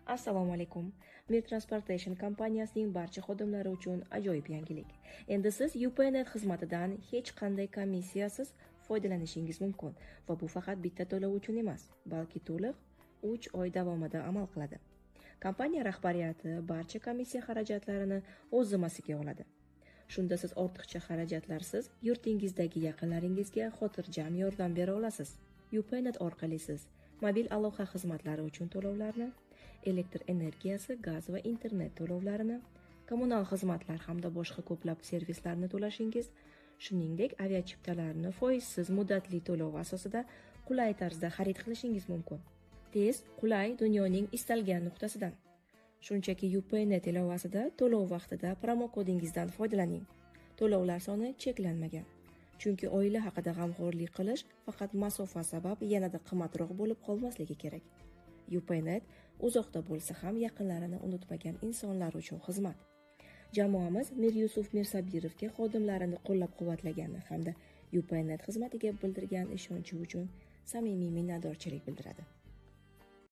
Assalomu alaykum. Mir Transportation kompaniyasining barcha xodimlari uchun ajoyib yangilik. Endi siz UPayNet xizmatidan hech qanday komissiyasiz foydalanishingiz mumkin va bu faqat bitta to'lov uchun emas, balki to'liq 3 oy davomida amal qiladi. Kompaniya rahbariyati barcha komissiya xarajatlarini o'z zimmasiga oladi. Shunda siz ortiqcha xarajatlarsiz yurtingizdagi yaqinlaringizga xotirjam yordam bera olasiz. UPayNet orqali siz mobil aloqa xizmatlari uchun to'lovlarni, elektr energiyasi, gaz va internet to'lovlarini, kommunal xizmatlar hamda boshqa ko'plab servislarni to'lashingiz, shuningdek aviachiptalarni foizsiz muddatli to'lov asosida qulay tarzda xarid qilishingiz mumkin. Tez, qulay, dunyoning istalgan nuqtasidan. Shunchaki UPayNet ilovasida to'lov vaqtida promokodingizdan foydalaning. To'lovlar soni cheklanmagan. Chunki oila haqida g'amxo'rlik qilish faqat masofa sabab yanada qimmatroq bo'lib qolmasligi kerak. UPayNet uzoqda bo'lsa ham yaqinlarini unutmagan insonlar uchun xizmat. Jamoamiz Miryusuf Mirsabirovga xodimlarini qo'llab-quvvatlagani hamda UPayNet xizmatiga bildirgan ishonchi uchun samimiy minnatdorchilik bildiradi.